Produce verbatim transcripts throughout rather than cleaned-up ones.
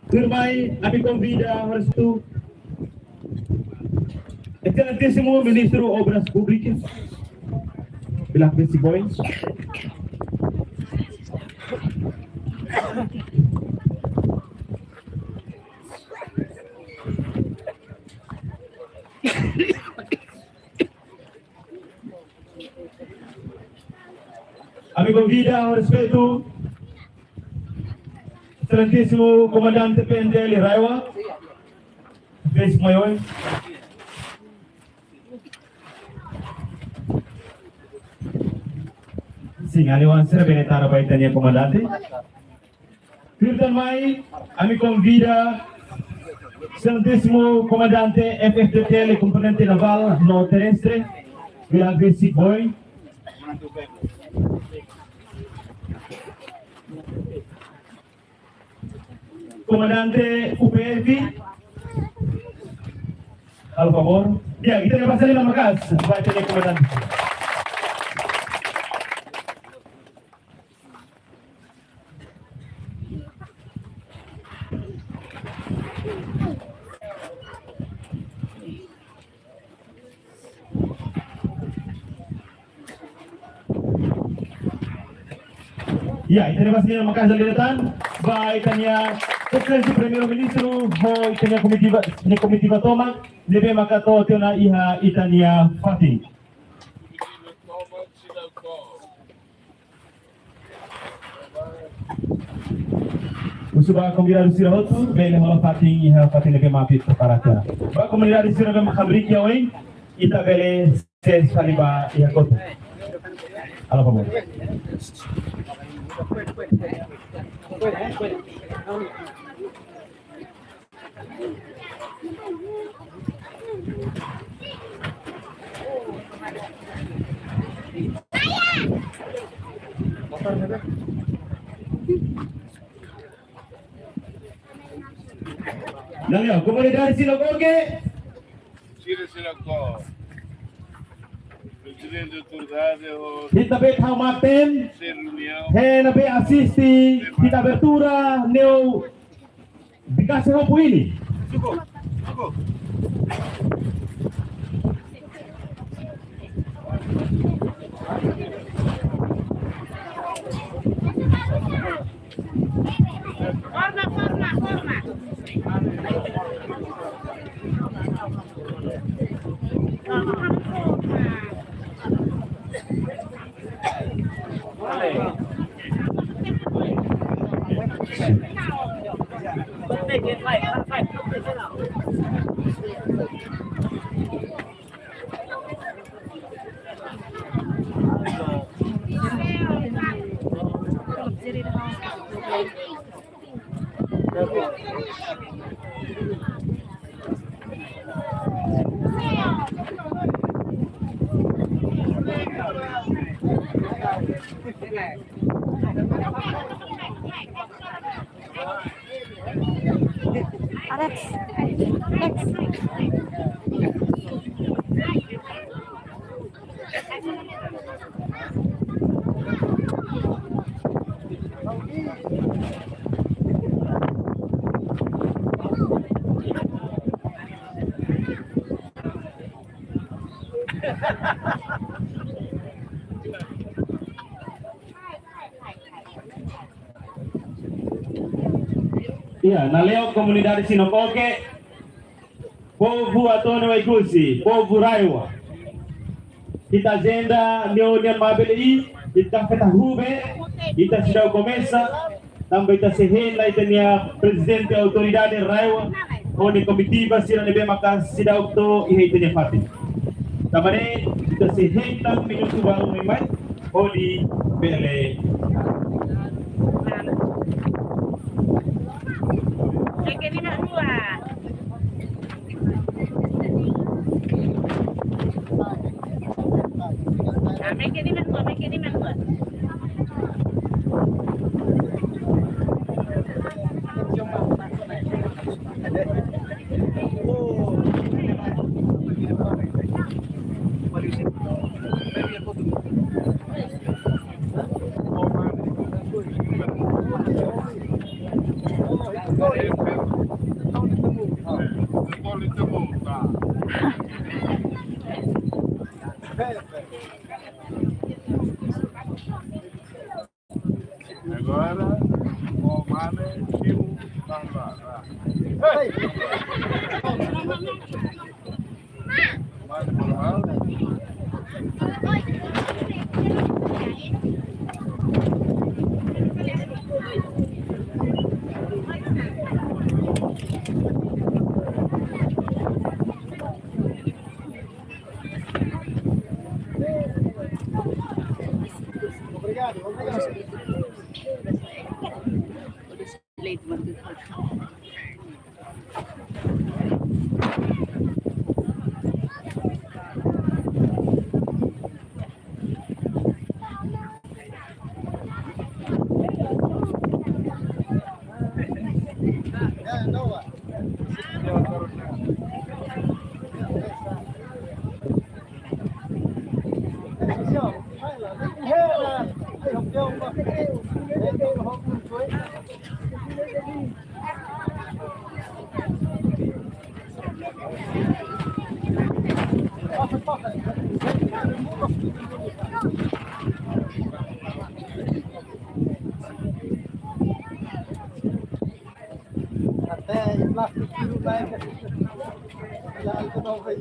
Tuirmai, ami konvida, horas tu, Exelénsimu Ministru Obras Públikas, Bilak Besi Boy. Ami konvida ho respeitu, Exelénsimu Komandante P N T L RAEOA, Besi Boy. Sin, ha'u-nia oan sira bele tara ba ita-nia komandante. Tuirmai, ami konvida Exelénsimu Komandante F F T T L, Komponente Navál no Terrestre, Bilak Besi Boy. Komandante U P F, halo favór. Ya, ita-nia basa liman maka'as ba ita-nia komandante. Ya, ita-nia basa liman maka'as dala ida tan ba ita-nia Exelénsia Primeiru-Ministru ho ita-nia komitiva, nia komitiva tomak, ne'ebé maka to'o tiha ona iha ita-nia fatin. Husu ba konvidadu sira hotu, bele hola fatin iha fatin ne'ebé mak prepara tiha ona. Ba komunidade sira ne'ebé mak hamriik iha oin, ita bele sees fali ba iha kotuk. Halo favór. Nalio, komunidade Sinok'oke. Sira, sira ko. Prezidente autoridade ho. Ita be tau maten. Sira reuniaun. Hena be asiste. Ita abertura, neu. Dikasi ho puini. Forma, forma, forma. Alex. Alex. Iya, Naleo, komunidade Sinok'oke, povu Atoni Oekusi, povu RAEOA. Ita ajenda nian, nian mak bele iha, ita feta hube, ita seidauk komesa, tanba ita sei hein ona ita-nia prezidente autoridade RAEOA, ho nia komitiva sira ne'ebé maka seidauk to'o iha ita-nia fatin. Tanba ne'e, ita sei hein tan minutu balu mai mai, hodi bele. Meke liman rua. Ah, meke liman rua, meke liman rua. Agora, o mane, tio, tá lá, lá. Ei! Até plástico não vai.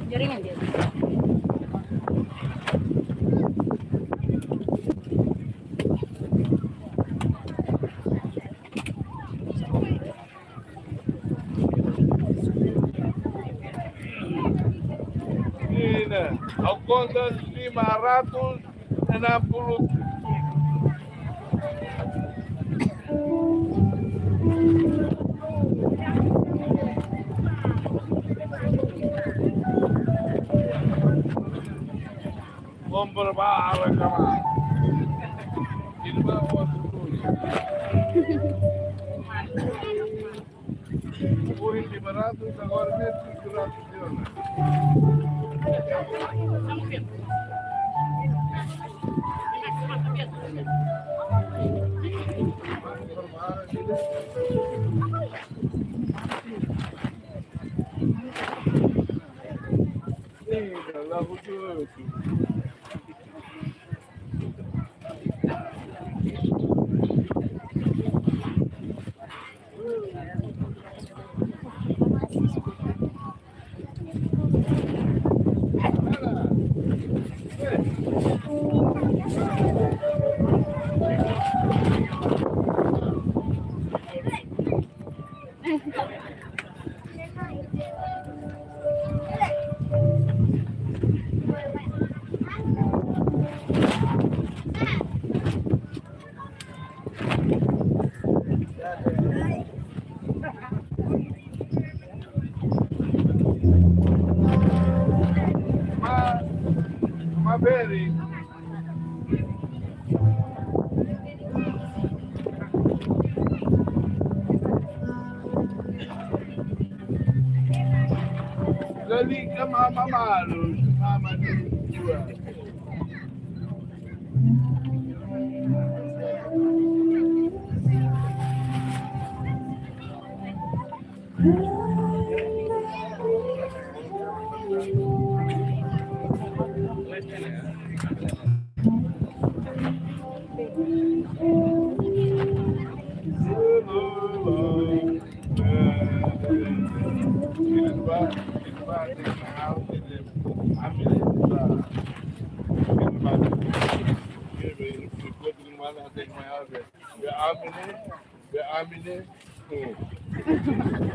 Jaringan dia. Ina, ha'u konta lima ratus enam puluh. Kompor ba ala kama. Ini ba waktu tu. Por lima ratus, agora mesmo cinco ratus de dólares. Ma, ma beri. Lalika mama malu, mama dua.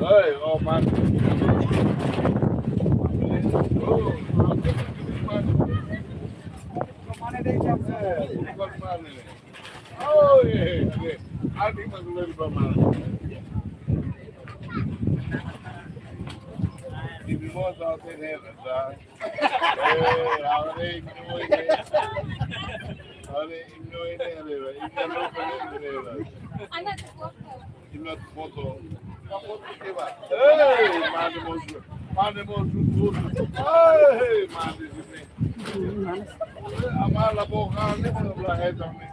Oi, oh, man. Oh, yeah, yeah. Adi maklum ba mana. Vamos a tener, ¿verdad? Eh, ahora es muy bien. Ahora es muy bien, ahora es muy bien. Ina foto. Ina foto ke ba? Ei, mande mosu. Mande mosu tudo. Ei, mande sini. Amala boka ne, bola heta ne.